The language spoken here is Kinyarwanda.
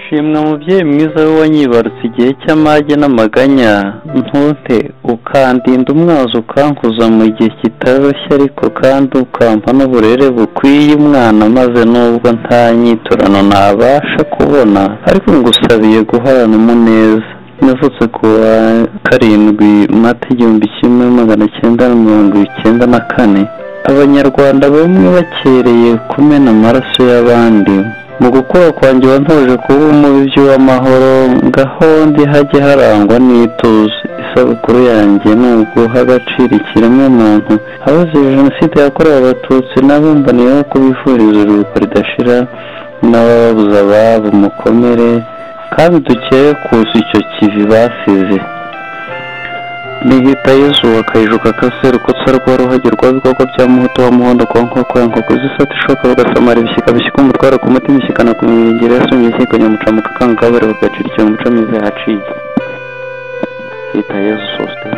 Shimwa mubyeyi mwiza we wanyibarutse igihe cy'amage n'amaganya, ntunte ukandinda umwanzi, ukankuza mu gihe kitoroshye, ariko kandi ukampa n'uburere bukwiye umwana, maze nubwo nta nyiturano nabasha kubona, ariko ngusabiye guhorana umuneza. Navutse ku wa 7 Mata 1994. Abanyarwanda bamwe bakereye kumena amaraso y'abandi. Mu gukura kwanjye wantoje kuba umubibyi w'amahoro, ngaho ndi hajye harangwa n'ituze. Isabukuru yanjye ni uguha agaciro ikiremwamuntu. Abazize Jenoside yakorewe Abatutsi nabo mboneyeho kubifuriza iruhuko ridashira, n'ababuze ababo mukomere, kandi dukeye kusa icyo kivi basize. Nihita Yezu wa Kayijuka ka Serukotsa rwa Ruhagirwa rw'ibikorwa bya Muhutu wa Muhondo kwa Nkoko ya Nkoko zisata ishoka bagasamara ibishyika bishyika umutwaro ku mutima ishyikana ku mwirengero yasumye ishyiko nyamuca mu kakanga kabere bagacira icyo muco mwiza yahaciye. Hitayezu Sosthene.